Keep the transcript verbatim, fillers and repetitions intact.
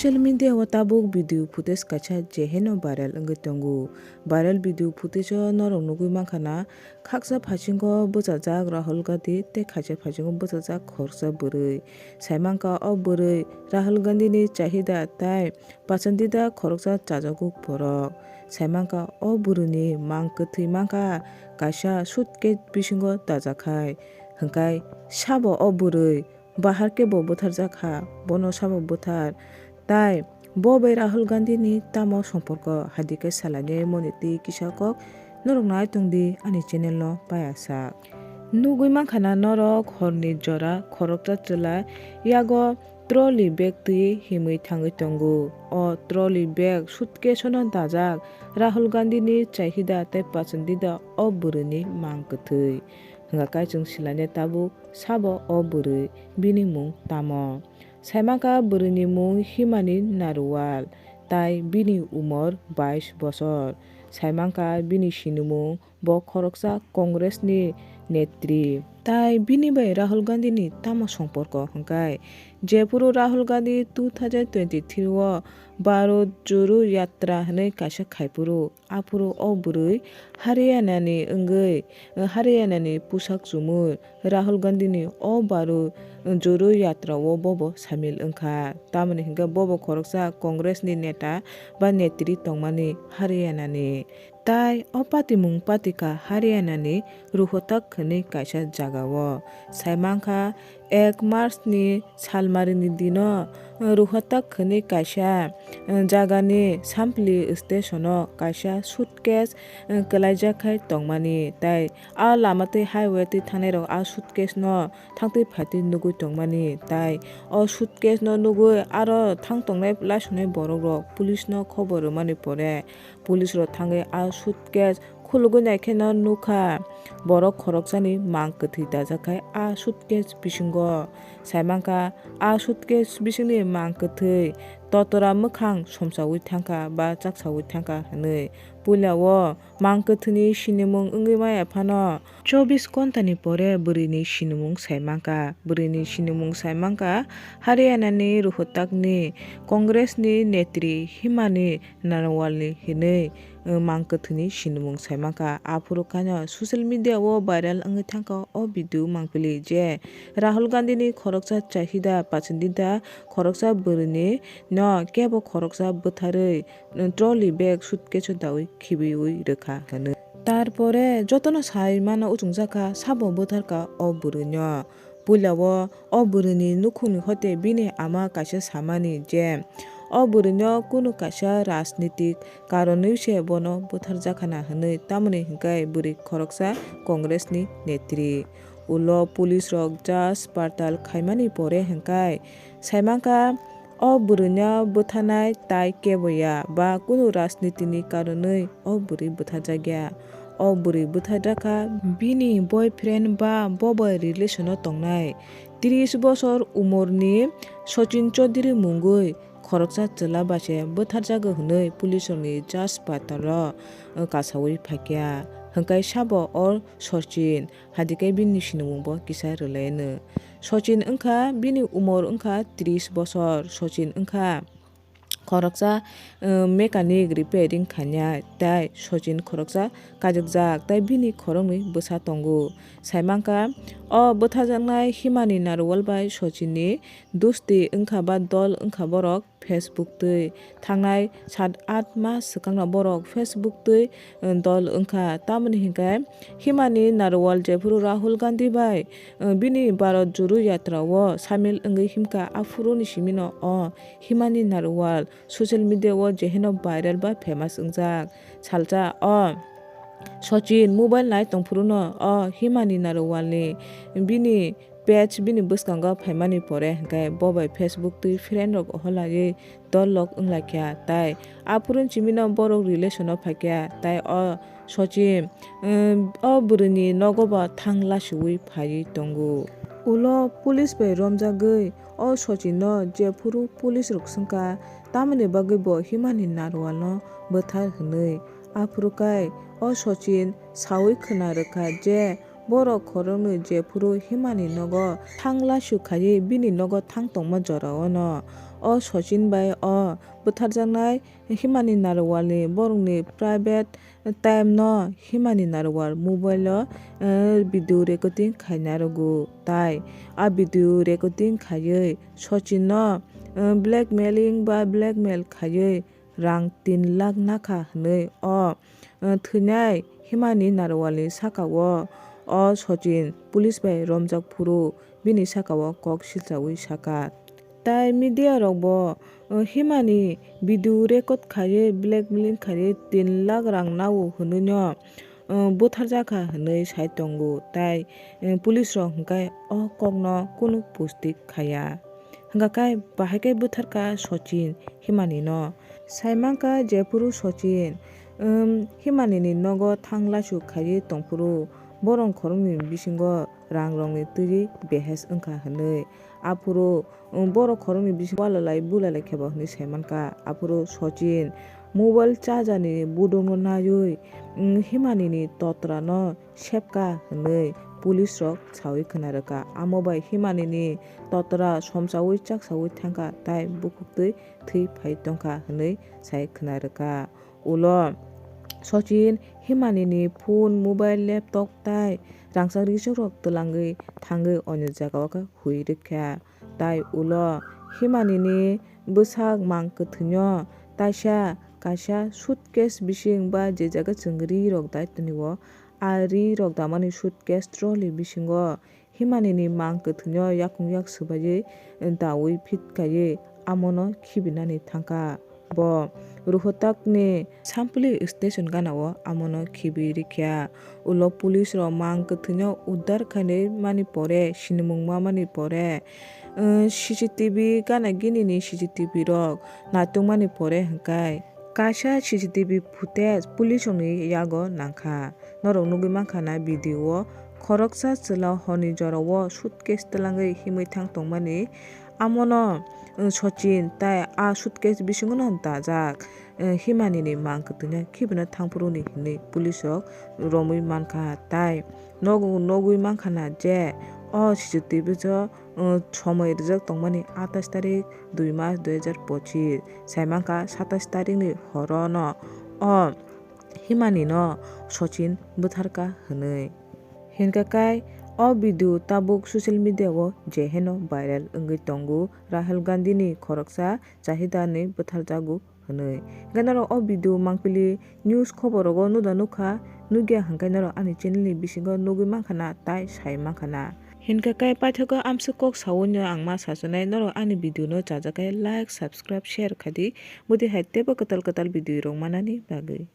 Social media o tabuk video footage kaisa je heno viral wngwi tongo. Viral video footage o norok nugwi mankha na, khaksa phasingo bwchajak Rahul Gandhi tei khaisa phasingo bwchajak khoroksa bwrwi. Saimankha o bwrwi Rahul Gandhi ni chahida tai pasandida khoroksa chajago borok. Saimankha o bwrwini mang kwthwi mankha kaisa suitcase bisingo dajakhai. Hwnkhe sabo o bwrwi bahar khe bo bwtharjak kha, bono sabo bwthar. Tai bo bai Rahul Gandhi ni tamo somporko, hadikhe salainai moni twi kisa kok norok nai tongdi ani channel no paya sak. Nugwi mankha na norok horni jora khoroksa chwla yago trolley bag twi himwi thangwi tongo. O trolley bag suitcase no dajak Rahul Gandhi ni chahida tei pasandida o bwrwini mang kwthwi. Hwnkha khe chwng silainai tabuk sabo o bwrwi, bini mung tamo. Saimankha bwrwini mung Himani Narwal, tai bini umor bais bosor. Saimankha bini sinimung bo khoroksa Congress ni netri. Tai bini bai Rahul Gandhi ni tamo somporko hwnkhe, jephuru Rahul Gandhi two thousand twenty-three o Bharat Jodo Yatra hwnwi kaisa khaiphuru, aphuru o bwrwi Haryana ni wngwi, Haryana ni pusak chumui Rahul Gandhi ni o Bharat Jodo Yatra o bobo samil wngkha. Tamoni hwnkhe bobo khoroksa Congress ni neta ba netri tongmani Haryana ni. Tai o patimung patikha Haryana ni Rohtak hwnwi kaisa jaga o. Saimankha ek March ni salmari ni dino Rohtak hwnwi kaisa jagani Sampli station o kaisa suitcase kwlaijak khai tongmani, tai a lama twi highway twi thangnai rok a suitcase no thangtwi phaitwi nugwi tongmani, tai o suitcase no nugwi aro thang tongnai laisongnai borok rok police no khobor rwmani pore, police rok thangwi a suitcase khulugwi naikheno nukha borok khoroksani mang kwthwi dajak khai a suitcase bisingo. Saimankha a suitcase bisingni mang kwthwi totora mwkhang somsawi thangkha ba chaksawi thangkha hwnwi. Puilao mang kwthwini sinimung wngwi maya phano chobbish ghontani pore bwrwini sinimung saimankha. Bwrwini sinimung saimankha Haryanani Rohtakni Congressni netri Himani Narwalni hinwi, uh, mang kwthwini sinimung saimankha. Aphuru khaino social media o viral wngwi thangkha o video mangpili je Rahul Gandhini khoroksa chahida pasandida khoroksa bwrwini no kebo khoroksa bwtharwi, uh, trolley bag suitcase o dawi khibiwi rwkha hwnwi. Tarpore jotono sai mano uchungjakha sabo bwtharkha o bwrwino. Puilao o bwrwini nukhungni hote bini ama kaisa samani je o bwrwino kunu kaisa rajnitik karonwi se bono bwtharjakhana hwnwi, tamoni hwnkhe bwrwi khoroksa Congressni netri. Ulo police rok jas partal khaimani pore hwnkhe saimankha o bwrwino bwtharnai tai kebo ya ba kunu rajnitini karonwi o bwrwi bwtharjakya. O bwrwi bwtharjakha bini boyfriend ba bo bai relation o tongnai tris bosor umorni Sachin Chaudhary mungwi khoroksa chwla bai se bwtharjago hwnwi police rokni jas patalo kasawi phaikha. Hwnkhe sabo o Sachin, hadikhe bini sinimungbo kisa rwlaino. Sachin wngkha bini umor wngkha tris bosor. Sachin wngkha khoroksa, uh, mechanic repairing khainai, tai Sachin khoroksa kaijakjak, tai bini khoroknwi bwsa tongo. Saimankha, o bwtharjaknai Himani Narwal bai Sachinni dosti wngkha ba dol wngkha borok Facebook twi. Thangnai sat aath mas swkangno borok Facebook twi, uh, dol wngkha. Tamoni hwnkhe Himani Narwal jephuru Rahul Gandhi bai, uh, bini Bharat Jodo Yatra o samil wngwi himkha, aphuruni simino o Himani Narwal social media o jeheno viral ba famous wngjak. Salsa o Sachin mobile nai tongphuru no o Himani Narwal ni bini page bini bwskango phaimani pore hwnkhe bo bai Facebook twi friend rok oholaiwi dol lok wnglaikha, tai aphuru chimino borok relation o phaikha, tai o Sachin, um, o bwrwini nogo bo thang lasiwi phaiwi tongo. Ulo police bai romjagwi o Sachin no jephuru police rok swngkha, tamoni bagwi bo Himani Narwal no bwthar hwnwi. Aphuru kai o Sachin sawi khwna rwkha je Borok khoroknwi jephuru Himani nogo thang lasu khaiwi bini nogo thang tongma jorao no o Sachin bai o bwtharjaknai Himani Narwalni borokni private time no Himani Narwal mobile o, eh, video recording khaina rwgo, tai a video recording khaiwi Sachin no, eh, blackmailing ba blackmail khaiwi rang tin lakh nakha hwnwi o, eh, thwinai Himani Narwalni sakao o Sachin police bai romjak phuru bini sakao kok silchawi sakha. Tai media rokbo, eh, Himani video record khaiwi blackmailing khaiwi tin lakh rang nao hwnwino, eh, butharjakha hwnwi sai tongo. Tai, eh, police rok hwnkhe o kokno kunu pusti khaiya. Hwnkha khe bahai khe butharkha Sachin Himani no. Sai mankha jephuru Sachin, um, Himani ni nogo thang lasu khaiwi tongphuru borok khoroknwi bisingo rang rokni twiwi behes wngkha hwnwi. Aphuru, um, borok khoroknwi bisingo walalai bulalai kheba hwnwi sai mankha. Aphuru Sachin mobile charger ni budukno naiwi, um, Himani ni totra no sepka hwnwi police rok sawi khna rwkha. Amo bai Himani ni totra somsawi chaksawi thangkha tai bukhuk twi thwi phai tongkha hwnwi sai khna rwkha. Ulo Sachin Himani ni phone, mobile, laptop tai rangchak rikchak rok twlangwi thangwi onyo jagao khe hui rwkha. Tai ulo Himani ni bwsak mang kwthwino taisa kaisa suitcase bising ba je jaga chwng ri rok dai tonio, a ri rok damani suitcase trolley bisingo Himani ni mang kwthwino yakung yak swbaiwi dawi phit kaiwi amono khibinani thangkha. Bo Rohtak ni Sampli station gana o amono khibi rikha. Ulo police rok mang kwthwino uddar khainai mani pore, sinimung ma mani pore, eh, C C T V gana gini ni C C T V rok naitungmani pore hwnkhe kaisa C C T V footage police rokni yago nangkha. Norok nugwi mankha na video o, khoroksa chwla horni jorao suitcase twlangwi himwi thang tongmani. Amono, eh, Sachin tai a suitcase bisingono dajak, eh, Himani ni mang kwthwino khibina thangphuru ni hinwi police rok romwi mankha. Tai nogo nugwi mankha na je o C C T V o, eh, somoi rijak tongmani atais tarik dui mas dui hajar pochis, sai mankha satais tarik ni horo no o Himani no Sachin bwtharkha hwnwi. Hinkha khe o video tabuk social media o je heno viral wngwi tongo, Rahul Gandhi ni khoroksa Chahida ni bwtharjago hwnwi. Hinkhe norok o video mangpili news khobor rogo nuda nukha, nukya hinkhe norok ani channel ni bisingo nugwi mankha na tai sai mankha na. Hinkha khe paithago amswk kok sawi no ang ma sachinai, norok ani video no chajakhe like, subscribe, share khadi, bwdwi hai teibo kwtal kwtal video rok manani bagwi.